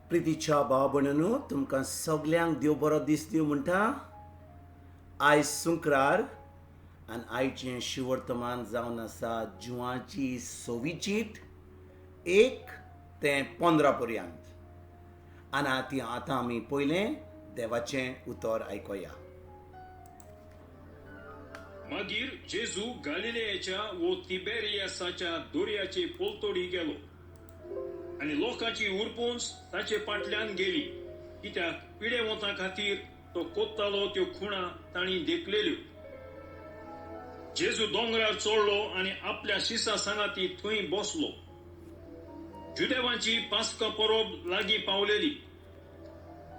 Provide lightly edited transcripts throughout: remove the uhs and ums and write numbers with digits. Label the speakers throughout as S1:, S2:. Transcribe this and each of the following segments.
S1: प्रितीच्या भाव भयणींनो, तुमकां सगल्यांक देव बरो दीस दिवं म्हणटा. आयज सुंक्रार आनी आयचें शिवर्तमान जावन आसा जुवाची सवी चीट 1 ते 15 पर्यंत. आनी आतां आमी पयलें देवाचें उतर आयकोया.
S2: मागीर जेजू गालिलेयाच्या वो तिबेरियासाच्या दर्याचे पलतडी गेलो आनी लोकांची उरपोंच ताचे फाटल्यान गेली, कित्याक पिडेवंता खातीर तो कोत्तालो त्यो खुणा तांणी देखलेल्यो. जेजू दोंगरार चडलो आनी आपल्या शिसा सांगाती थंय बसलो. जुदेवांची पास्का परब लागीं पावलेली.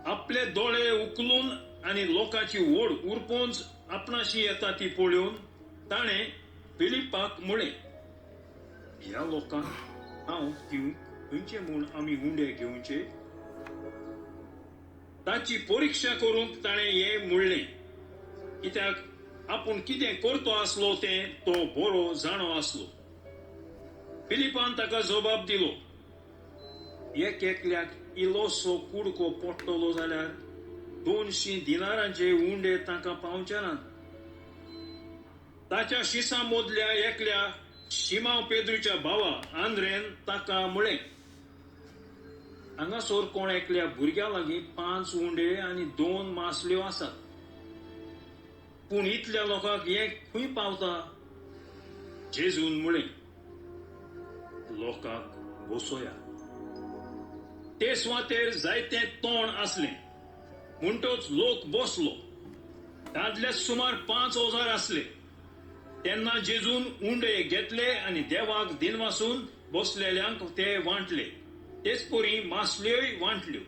S2: आपले दोळे उखलून आनी लोकांची व्हड उरपोंच आपणाशी येता ती पळोवन ताणें फिलिपाक म्हळें, "ह्या लोकांक हांव दिवंक खंयचे म्हूण आमी उंडे घेवचे?" ताची परिक्षा करूंक ताणें हें म्हणलें, कित्याक आपूण कितें करतो आसलो तें तो बरो जाणो आसलो. फिलिपान ताका जबाब दिलो, "एक एकल्याक इल्लोसो कुडको पडटलो जाल्यार 200 दिनारांचे उंडे तांकां पावचे नात." ताच्या शिसां मदल्या एकल्या शिमाव पेद्रूच्या भावा आंद्रेन ताका म्हळें, "हांगासर कोण एकल्या भुरग्या लागीं पांच उंडे आनी दोन मासल्यो आसात, पूण इतल्या लोकांक हें खंय पावता?" जेजून म्हळें, "लोकांक बसोया." ते सुवातेर जायते तण आसलें, म्हणटच लोक बसलो. दादले सुमार 5000 आसले. तेन्ना जेजून उंडे घेतले आनी देवाक दिनवासून बसलेल्यांक ते वांटले. तेच परी मासल्योय वांटल्यो.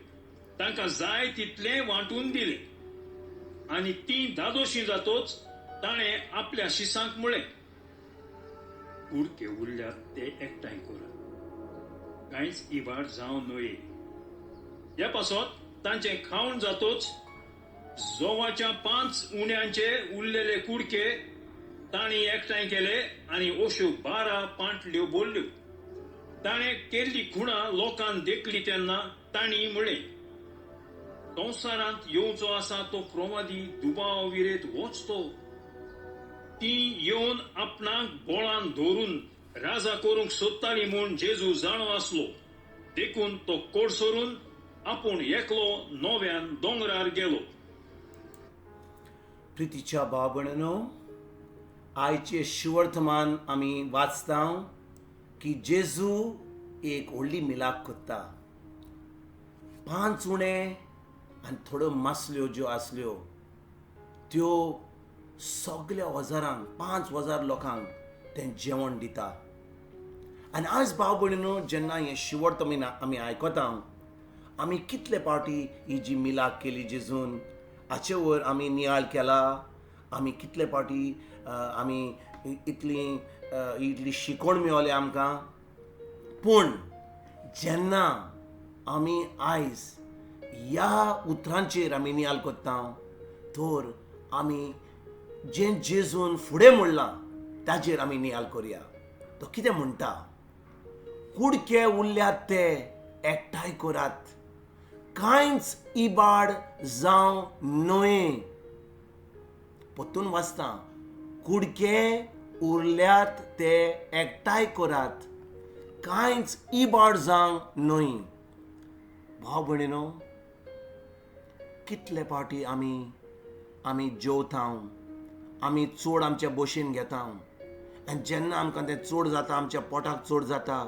S2: तांकां जाय तितलें वांटून दिलें. आनी ती धादोशी जातोच ताणें आपल्या शिसांक म्हळें, "कुडके उरल्यात ते एकठांय करात, कांयच इबाड जावं न्हय." ह्या पासत तांचें खावण जातोच जोवाच्या पांच उण्यांचे उरलेले कुडके तांणी एकठांय केले आनी अश्यो 12 पांटल्यो भरल्यो. ताणें केल्ली खुणा लोकान देखली तेन्ना तांणी म्हळें, "संवसारांत येवचो आसा तो प्रवादी दुबाव विरेत होच तो." ती येवन आपणाक बोळान धरून राजा करूंक सोदताली म्हूण जेजू जाणो आसलो, देखून तो कोडसरून आपूण एकलो नव्यान दोंगरार गेलो.
S1: प्रितीच्या भाव भयणींनो, आयचे शिवर्तमान आमी वाचता की जेजू एक व्हडली मिलाक करता. पांच उणे आनी थोड्यो मासल्यो ज्यो आसल्यो त्यो सगल्या हजारांक, 5000 लोकांक तें जेवण दिता. आनी आज भाव भयणीनो, जेन्ना हें शिवर्त आमी आयकता, आमी कितले पावटी ही जी मिलाक केली जेजून हाचे वयर आमी नियाळ केला? आमी कितले पावटी आमी इतली इतली शिकवण मेवली आमकां? पूण जेन्ना आमी आयज ह्या उतरांचेर आमी नियाळ करता तर आमी जें जेजून फुडें म्हणलां ताजेर आमी नियाळ करया. तो कितें म्हणटा? कुडके उरल्यात ते एकठांय करात, कांयच इबाड जावं न्हय. परतून वाचता, कुडके उरल्यात ते एकठांय करात, कांयच इबाड जावंक न्हय. भाव भयणीनो, कितले फावटी आमी आमी जेवता, आमी चड आमच्या बशेन घेता आनी जेन्ना आमकां तें चड जाता, आमच्या पोटाक चड जाता,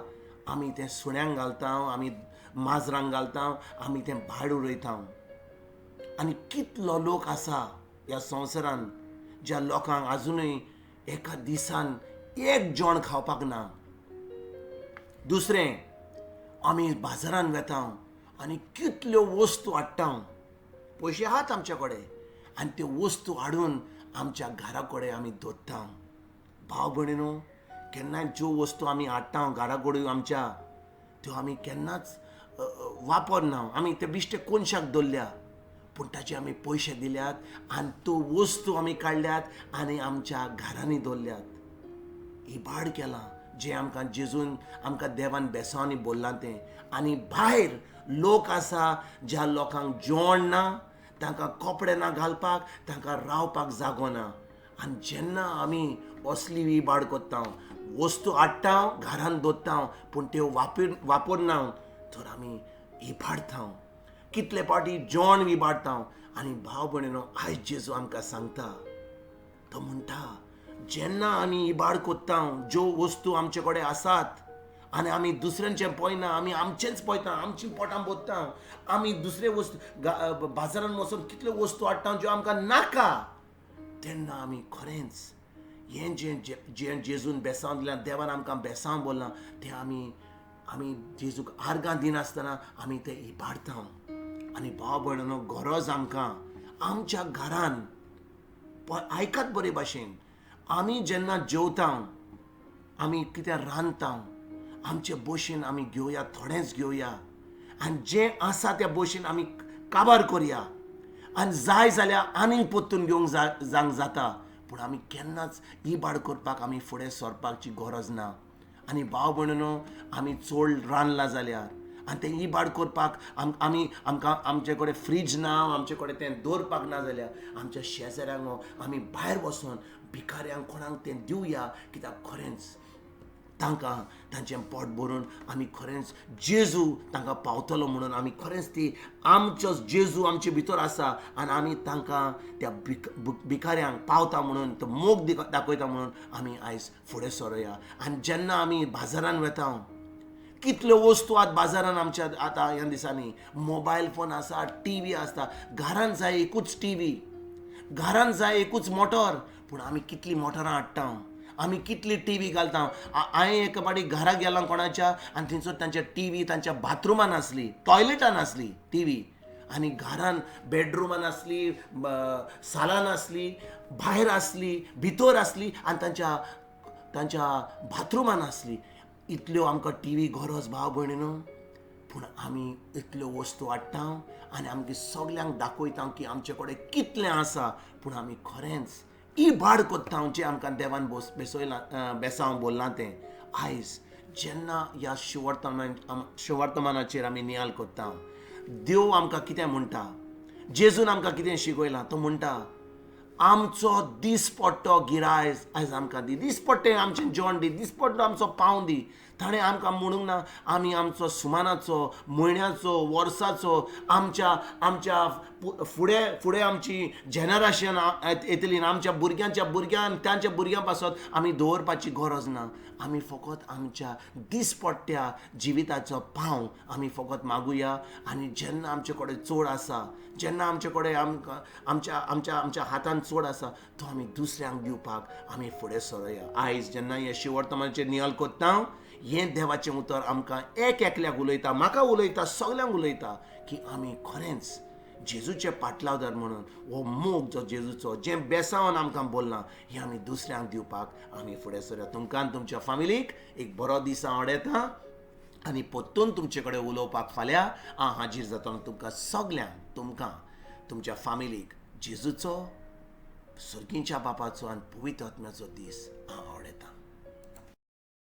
S1: आमी तें सुण्यांक घालता, आमी माजरांक घालता, आमी तें भायर उडयता. आनी कितलो लोक आसा ह्या संवसारान ज्या लोकांक आजुनूय एका दिसान एक जेवण खावपाक ना. दुसरें, आमी बाजारान वेता आनी कितल्यो वस्तू हाडटा. पयशे आहात आमच्या कडेन आनी त्यो वस्तू हाडून आमच्या घरा कडेन आमी दवरता. भाव भयणीनो, केन्नाय ज्यो वस्तू आमी हाडटा घरा कडेन आमच्या, त्यो आमी केन्नाच वापरना. आमी ते बिश्टे कोनशाक दवरल्या, पूण ताचे आमी पयशे दिल्यात आनी त्यो वस्तू आमी काडल्यात आनी आमच्या घरांनी दवरल्यात. इबाड केलां जें आमकां जेजून आमकां देवान बेसांवांनी बोल्लां तें. आनी भायर लोक आसा ज्या लोकांक जेवण ना, तांकां कपडे ना घालपाक, तांकां रावपाक जागो ना. आनी जेन्ना आमी असली इबाड करता, वस्तू हाडटा घरान दवरता पूण त्यो वापरना तर आमी इबाडता, कितले पावटी जेवण इबाडता. आनी भाव भयणीनो, आयज जेजू आमकां सांगता, तो म्हणटा जेन्ना आमी इबाड करता ज्यो वस्तू आमचे कडेन आसात आनी आमी दुसऱ्यांचें पळयना, आमी आमचेंच पळयता, आमची पोटां भरता, आमी दुसरे वस्तू बाजारान वचून कितल्यो वस्तू हाडटा ज्यो आमकां नाका, तेन्ना आमी खरेंच हें जें जें जेजून बेसांव दिलां, देवान आमकां बेसांव बोल्लां तें आमी आमी जेजूक आर्गां दिनासतना आमी तें इबाडता. आनी भाव भयणीनो, गरज आमकां आमच्या घरान, आयकात बरे भाशेन, आमी जेन्ना जेवता, आमी कितें रांदता, आमचे बशेन आमी घेवया, थोडेंच घेवया आनी जें आसा त्या बशेन आमी काबार करया आनी जाय जाल्यार आनीक परतून घेवंक जावंक जाता, पूण आमी केन्नाच इबाड करपाक आमी फुडें सरपाची गरज ना. आनी भाव भयणीनो, आमी चड रांदलां जाल्यार आनी तें इबाड करपाक आमी आमकां आमचे कडेन फ्रीज ना, आमचे कडेन तें दवरपाक ना जाल्यार आमच्या शेजाऱ्यांक आमी भायर वचून भिकाऱ्यांक कोणाक तें दिवया, कित्याक खरेंच तांकां तांचें पोट भरून आमी खरेंच जेजू तांकां पावतलो म्हणून आमी खरेंच ती आमचो जेजू आमचे भितर आसा आनी आमी तांकां त्या भिकाऱ्यांक पावता म्हणून तो मोग दाखयता म्हणून आमी आयज फुडें सरोया. आनी जेन्ना आमी बाजारान वता, कितल्यो वस्तू आतां बाजारान आमच्या आतां ह्या दिसांनी मोबायल फोन आसा, टी व्ही आसता, घरान जाय एकूच टी व्ही, घरान जाय एकूच मोटर, पूण आमी कितलीं मोटरां हाडटा, आमी कितली टी व्ही घालता. हांवें एक पाटी घरा गेलां कोणाच्या आनी थंयसर तांच्या टी व्ही तांच्या बाथरुमान आसली, टॉयलेटान आसली टी व्ही, आनी घरान बेडरुमान आसली, सालान आसली, भायर आसली, भितर आसली आनी तांच्या तांच्या बाथरुमान आसली. इतल्यो आमकां टी व्ही गरज भाव भयणीनो, पूण आमी इतल्यो वस्तू हाडटा आनी आमगे सगल्यांक दाखयता की आमचे कडेन कितलें आसा, पूण आमी खरेंच इबाड करता जें आमकां देवान बेसयलां, बेसांव बोल्लां तें. आयज जेन्ना ह्या शिवर्तमानाचेर आमी नियाल करता, देव आमकां कितें म्हणटा, जेजून आमकां कितें शिकयलां, तो म्हणटा आमचो दिसपट्टो गिरायज आयज आमकां दी, दिसपट्टें आमचें जेवण दी, दिसपट्टो आमचो पाव दी. ताणें आमकां म्हणूंक ना आमी आमचो सुमानाचो, म्हयन्याचो, वर्साचो, आमच्या आमच्या फुडें फुडें आमची जनरेशन येतली, आमच्या भुरग्यांच्या भुरग्यां तांच्या भुरग्यां पासत आमी दवरपाची गरज ना. आमी फकत आमच्या दिसपट्ट्या जिविताचो पाव आमी फकत मागुया. आनी जेन्ना आमचे कडेन चड आसा, जेन्ना आमचे कडेन आमकां आमच्या आमच्या आमच्या हातान चड आसा, तो आमी दुसऱ्यांक दिवपाक आमी फुडें सरोया. आयज जेन्ना हे शिवर्तमानाचेर नियाल करता, हें देवाचें उतर आमकां एक एकल्याक उलयता, म्हाका उलयता, सगल्यांक उलयता की आमी खरेंच जेजूचे पाटलावदार म्हणून हो मोग जो जेजूचो जें बेसावन आमकां बोल्लां हें आमी दुसऱ्यांक दिवपाक आमी फुडें सरया. तुमकां आनी तुमच्या फामिलीक एक बरो दीस हांव वडयता आनी परतून तुमचे कडेन उलोवपाक फाल्यां हांव हाजीर जातलो. तुमकां सगल्यांक, तुमकां तुमच्या फामिलीक जेजूचो, सर्गीच्या बापाचो आनी पवित्र आत्म्याचो दीस हांव आवडयतां.